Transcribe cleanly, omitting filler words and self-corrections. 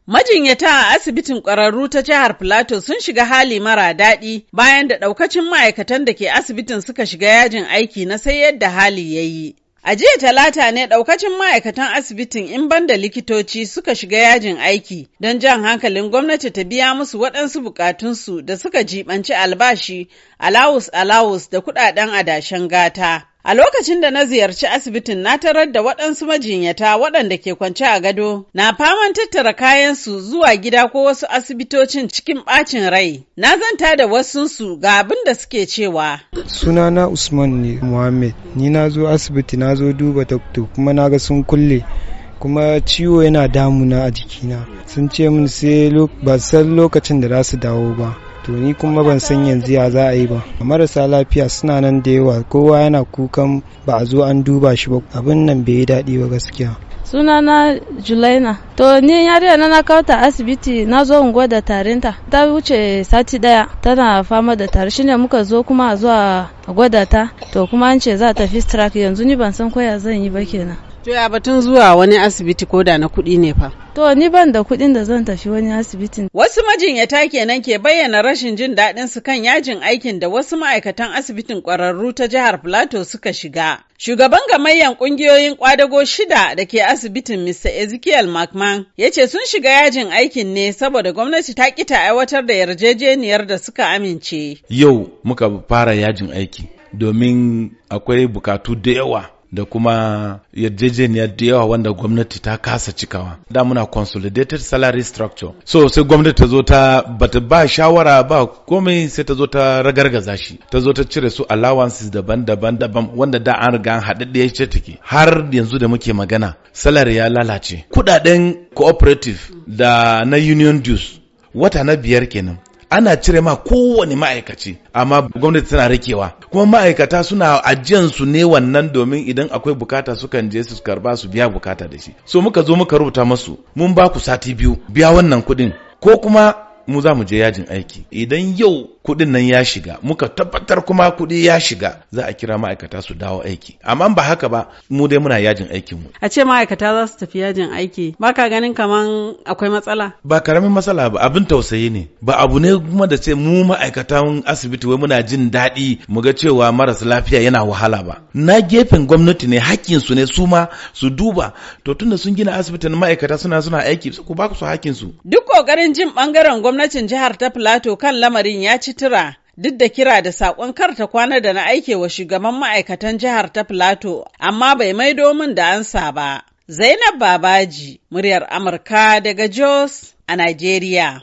Majinyata a asibitin ƙwararru ta jihar Filato sun shiga hali mara daɗi bayan da ɗaukacin ma'aikatan da ke asibitin suka shiga yajin aiki na sai yadda hali ya yi. A jiya Talata ne ɗaukacin ma'aikatan asibitin, in banda likitoci, suka shiga yajin aiki don jan hankalin gwamnati ta biya musu waɗansu bukatunsu da suka jibanci albashi, alawus alawus da kuɗaɗen adashen gata. A lokacin da na ziyarci asibitin, na tarar da waɗansu majinyata waɗanda ke kwance a gado na faman tattara kayansu zuwa gida ko wasu asibitocin cikin ɓacin rai. Na zanta da wasunsu, ga abin da suke cewa. Sunana Usman ne Muhammad. Ni na zo asibiti, na zo duba doctor, kuma na ga sun kulle. Kuma ciwo yana damuna a jikina. Sun ce min sai ba san lokacin da za su dawo ba. To, ni kuma ban san yanzu ya za a yi ba. Marasa lafiya suna nan da yawa, kowa yana kukan ba a zo an duba shi ba. Abin nan bai yi daɗi ba gaskiya. Sunana Julaina. To, ni yarinya na kawo ta asibiti, na zo in gwada tarinta. Ta wuce sati daya tana fama da tari, shine muka zo kuma a zuwa gwada ta. To, kuma an ce za ta fast track. Yanzu ni ban san koya zan yi ba kenan. To, ya batun zuwa wani asibiti, ko da na kuɗi ne fa? To, ni ban da kuɗin da zan tafi wani asibitin. Wasu majinyata kenan ke bayyana rashin jin daɗin su kan yajin aikin da wasu ma'aikatan asibitin ƙwararru ta jihar Plateau suka shiga. Shugaban gamayyan ƙungiyoyin ƙwadago shida da ke asibitin, Mr. Ezekiel McMahon, ya ce sun shiga yajin aikin ne saboda gwamnati ta ƙi ta aiwatar da yarjejeniyar da suka amince. Yau muka fara yajin aiki domin akwai bukatu da yawa da kuma yarjejeniyar da yawa wanda gwamnati ta kasa cikawa. Da muna consolidated salary structure, so sai gwamnati ta zo ta bata ba shawara ba komai, sai ta zo ta ragargaza shi, ta zo ta cire su allowances daban-daban daban wanda da an riga an haɗaɗɗe ce take. Har yanzu da muke magana, salary ya lalace. Kudaden cooperative da na union dues, wata na 5 kenan ana cire ma kowane ma'aikaci, amma gwamnati tana rikewa. Kuma ma'aikata suna ajiyan su ne wannan domin idan akwai bukata sukan je su karba su biya bukata da shi. So muka zo muka rubuta masu, mun ba ku sati 2, biya wannan kuɗin ko kuma mu za mu je yajin aiki. Idan yau kuɗin nan ya shiga, muka tabbatar kuma kuɗi ya shiga, za a kira ma'aikata su dawo aiki. Amma ba haka ba, mu dai muna yajin aikin mu. A ce ma'aikata za su tafi yajin aiki, ba ka ganin kaman akwai matsala? Ba karamin matsala ba, abin tausayi ne. Ba abu ne kuma da ce mu ma'aikatan asibiti wai muna jin daɗi mu ga cewa marasa lafiya yana wahala ba. Na gefen gwamnati ne, hakkin su ne su ma su duba. To, tunda sun gina asibitin, ma'aikata suna aiki, ku ba su hakkin su. Duk kokarin jin bangaren gwamnatin jihar ta Plateau kan lamarin ya ci tura, duk da kira da saƙon karta kwana da na aike wa shugaban ma'aikatan jihar ta Plateau, amma bai maido min da ansa ba. Zainab Babaji, muryar Amurka daga Jos a Najeriya.